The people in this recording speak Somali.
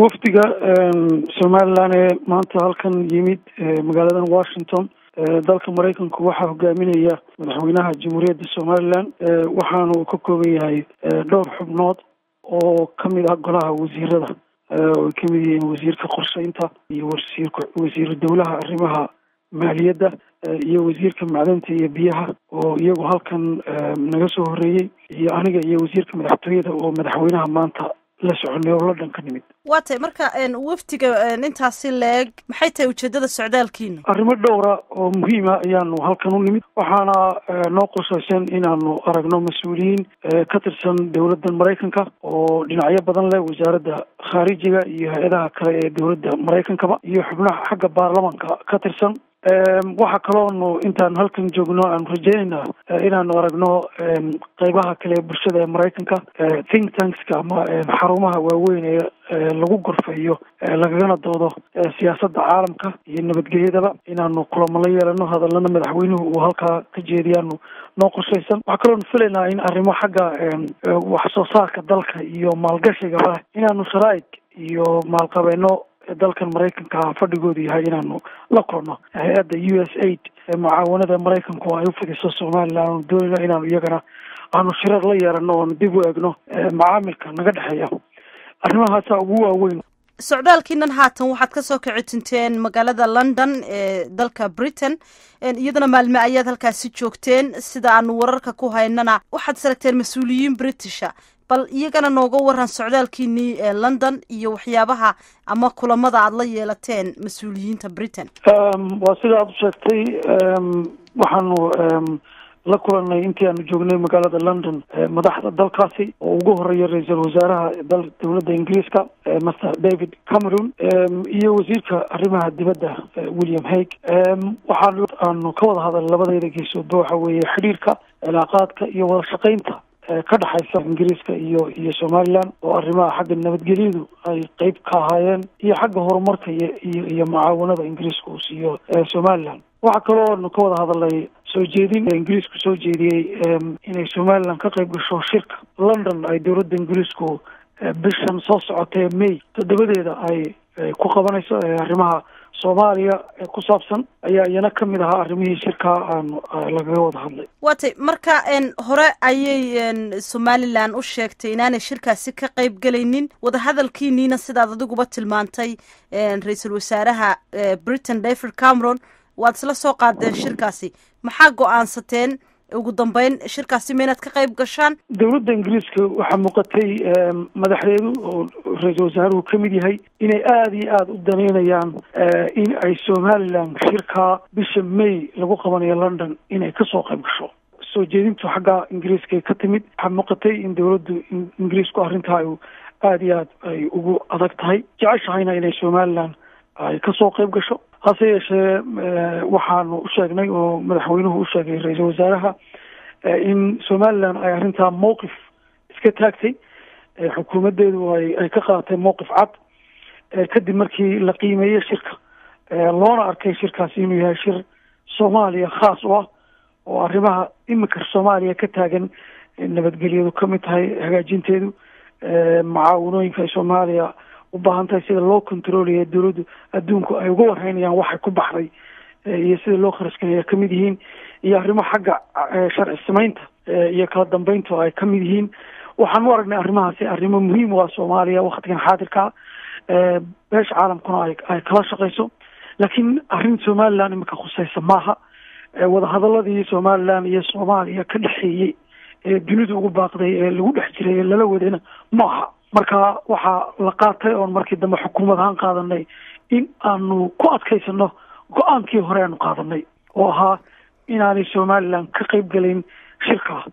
Wafdiga Somaliland ee maanta halkan yimid magaaladan Washington, dalka Maraykanku, waxaa hogaaminaya madaxweynaha Jamhuuriyadda Somaliland. Waxaana uu ka kooban yahay dhowr xubnood oo kamid ah golaha wasiirada, oo ay kamid yihiin wasiirka qorsheynta iyo wasiirka, wasiiru dowlaha arrimaha maaliyadda iyo wasiirka macdanta iyo biyaha, oo iyagu halkan naga soo horreeyey, iyo aniga iyo wasiirka madaxtooyada oo madaxweynaha maanta la soconay oo London ka nimid. Waa tay. Marka wafdiga intaasi leeg, maxay tahay ujeedada socdaalkiina? Arrimo dhowra oo muhiima ayaanu halkan u nimid. Waxaana noo qorshaysan inaanu aragno mas-uuliyiin ka tirsan dowladda Maraykanka oo dhinacyo badan leh, wasaaradda khaarijiga iyo hay-adaha kale ee dowladda Maraykankaba, iyo xubnaha xagga baarlamanka ka tirsan. Waxaa kaloonu intaan halkan joogno aanu rajeynaynaa inaanu aragno qeybaha kale ee bulshada ee Maraykanka, think tankska ama xarumaha waaweyn ee lagu gorfayo lagagana doodo siyaasadda caalamka iyo nabadgelyadaba, inaanu kulamo la yeelano, hadalana madaxweynuhu uu halkaa ka jeediyaanu noo qorshaysan. Waxaa kaloonu filaynaa in arrimo xagga wax soo saarka dalka iyo maalgashigaba inaanu sharaa'ig iyo maalqabeeno dalkan Maraykanka fadhigoodu yahay inaanu la kulno. Hay-adda USAID, mucaawanada Maraykanku ay u fidiso Somaliland, aanu doonayno inaanu iyagana aanu shirar la yeelano oonu dib u eegno macaamilka naga dhexeeya. Arrimahaasa ugu waaweyn. Socdaalkiinan haatan waxaad kasoo kici magaalada London ee dalka Britain, iyadana maalme ayaad halkaasi joogteen. Sida aanu wararka ku haynana, waxaad saragteen mas-uuliyiin Britisha. Bal iyagana nooga waran socdaalkiinii ee London iyo waxyaabaha ama kulamada aada la yeelateen mas-uuliyiinta Britain. Waa sida aada u sheegtay. Waxaanu la kulanay intii aanu joognay magaalada London madaxda dalkaasi, oo ugu horeeya ra-iisul wasaaraha dal dowladda Ingiriiska, Master David Cameron, iyo wasiirka arrimaha dibadda, William Hague. Waxaan aanu ka wada hadal labadayda geesoodba waxa weeye xidhiirka, cilaaqaadka iyo wada shaqeynta ka dhexaysa Ingiriiska iyo Somaliland, oo arrimaha xagga nabadgelyadu ay qeyb ka ahaayeen, iyo xagga horumarka iyo mucaawanada Ingiriiska uu siiyo Somaliland. Waxaa kaloo aanu ka wada hadalnay soo jeedin Ingiriisku soo jeediyey inay Somaliland ka qayb gasho shirka London ay dowladda Ingiriisku bishan soo socotee May 7deeda ay ku qabanayso arrimaha Soomaaliya ku saabsan, ayaa iyana kamid ahaa arrimihii shirkaa aanu lagaga wada hadlay. Waa tay. Marka hore ayay Somaliland u sheegtay inaanay shirkaasi ka qayb gelaynin. Wadahadalkiiniina, sidaad adiguba tilmaantay, ra-iisul wasaaraha Britain David Cameron waad isla soo qaadeen shirkaasi. Maxaa go-aansateen ugu dambeyn? Shirkaasi ma inaad ka qayb gashaan? Dowladda Ingiriiska waxaa muuqatay madaxdeedu, oo ra-iisul wasaaruhu kamid yahay, inay aada iyo aada u daneynayaan in ay Somaliland shirkaa bisha May lagu qabanayo London inay kasoo qayb gasho. Soo jeedintu xagga Ingiriiska ka timid. Waxaa muuqatay in dowladdu Ingiriisku arrintaa aada iyo aad ay ugu adag tahay, jeceshahayna inay Somaliland ay kasoo qayb gasho. Hase yeeshee, waxaanu u sheegnay oo madaxweynuhu u sheegay ra-iisul wasaaraha in Somaliland ay arrintaa mowqif iska taagtay, xukuumaddeedu ay ka qaadatay mowqif cad, kadib markii la qiimeeyey shirka, loona arkay shirkaasi inuu yahay shir Soomaaliya khaas u ah, oo arrimaha imika Soomaaliya ka taagan, nabadgelyadu kamid tahay, hagaajinteedu, mucaawanooyinka ay Soomaaliya u baahan tahay, sida loo controlaya, dowladdu adduunku ay uga warhaynayaan waxay ku baxday iyo sida loo kharashkanaya kamid yihiin, iyo arrimo xagga sharci samaynta iyo kala dambeyntu ay kamid yihiin. Waxaan u aragnay arrimahaasi arrimo muhiim u ah Soomaaliya waktigan xaadirkaa, beesha caalamkuna ay kala shaqeyso, laakiin arrin Somaliland imika khuseysa maaha. Wadahadaladii Somaliland iyo Soomaaliya ka dhexeeyey ee dunidu ugu baaqday ee lagu dhex jiray ee lala wadayna maaha. Marka waxaa la qaatay oon markii dambe xukuumad ahaan qaadanay in aanu ku adkaysano go-aankii hore aanu qaadanay, oo ahaa inaanay Somaliland ka qayb gelayn shirka.